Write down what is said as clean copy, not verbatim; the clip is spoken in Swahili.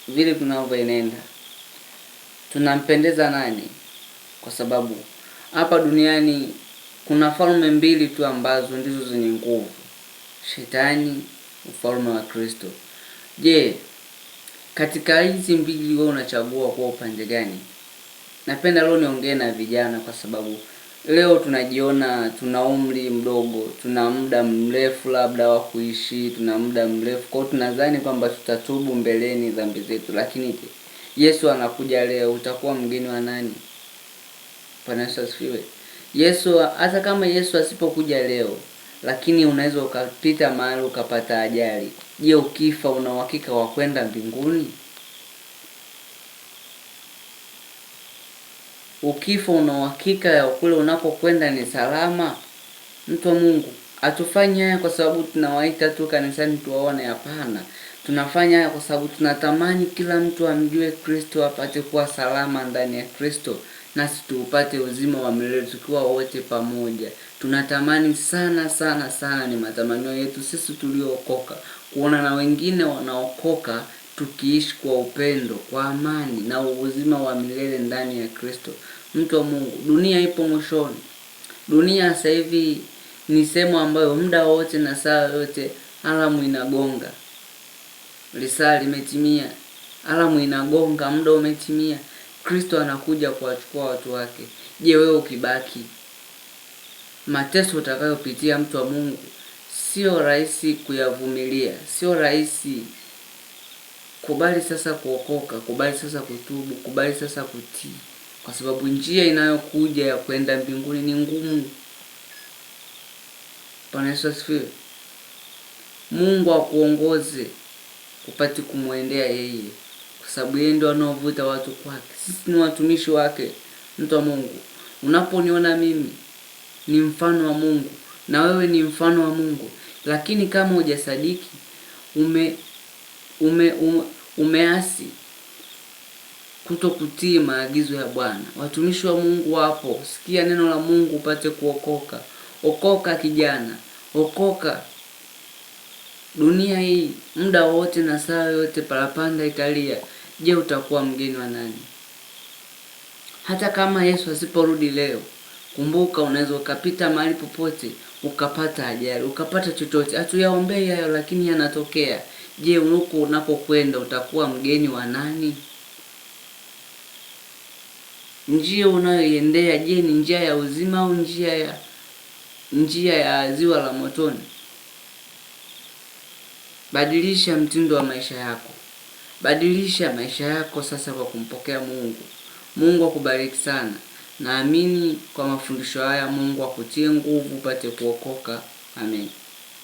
vile tunavyoenenda tunampendeza nani? Kwa sababu hapa duniani kuna falme mbili tu ambazo ndizo zenye nguvu: Shetani, ufalme wa Kristo. Je, katika hizi mbili wewe unachagua kuwa upande gani? Napenda leo niongee na vijana kwa sababu leo tunajiona tuna umri mdogo, tuna muda mrefu labda wa kuishi, tuna muda mrefu kwao, tunadhani kwamba tutatubu mbeleni dhambi zetu, lakini je, Yesu anakuja leo, utakuwa mgeni wa nani? Bwana Yesu asifiwe. Yesu, hata kama Yesu asipokuja leo, lakini unaweza ukapita mahali ukapata ajali. Je, ukifa una uhakika wa kwenda mbinguni? Ukifa una uhakika ya kule unakokwenda ni salama? Mtu wa Mungu, hatufanyi haya kwa sababu tunawaita tu kanisani tuwaone. Hapana, tunafanya haya kwa sababu tunatamani kila mtu amjue Kristo, apate kuwa salama ndani ya Kristo, nasi tuupate uzima wa milele tukiwa wote pamoja. Tunatamani sana sana sana, ni matamanio yetu sisi tuliookoka kuona na wengine wanaokoka, tukiishi kwa upendo, kwa amani na uzima wa milele ndani ya Kristo. Mtu wa Mungu, dunia ipo mwishoni. Dunia sasa hivi ni sehemu ambayo muda wote na saa yote alamu inagonga, lisaa limetimia, alamu inagonga, muda umetimia. Kristo anakuja kuwachukua watu wake. Je, wewe ukibaki, mateso utakayopitia mtu wa Mungu sio rahisi kuyavumilia, sio rahisi. Kubali sasa kuokoka, kubali sasa kutubu, kubali sasa kutii, kwa sababu njia inayokuja ya kwenda mbinguni ni ngumu. Bwana Yesu asifiwe. Mungu akuongoze upate kumwendea yeye, kwa sababu yeye ndio anaovuta watu kwake. Sisi ni watumishi wake. Mtu wa Mungu, unaponiona mimi ni mfano wa Mungu na wewe ni mfano wa Mungu, lakini kama hujasadiki ume, ume, ume umeasi kuto kutii maagizo ya Bwana. Watumishi wa Mungu wapo, sikia neno la Mungu upate kuokoka. Okoka kijana, okoka. Dunia hii muda wote na saa yote parapanda italia. Je, utakuwa mgeni wa nani? Hata kama Yesu asiporudi leo, kumbuka, unaweza ukapita mahali popote ukapata ajali ukapata chochote. Hatuyaombei hayo, lakini yanatokea. Je, huko unakokwenda utakuwa mgeni wa nani? Njia unayoiendea, je, ni njia ya uzima au njia ya ziwa la motoni? Badilisha mtindo wa maisha yako, badilisha maisha yako sasa kwa kumpokea Mungu. Mungu akubariki sana. Naamini kwa mafundisho haya Mungu akutie nguvu upate kuokoka. Amen.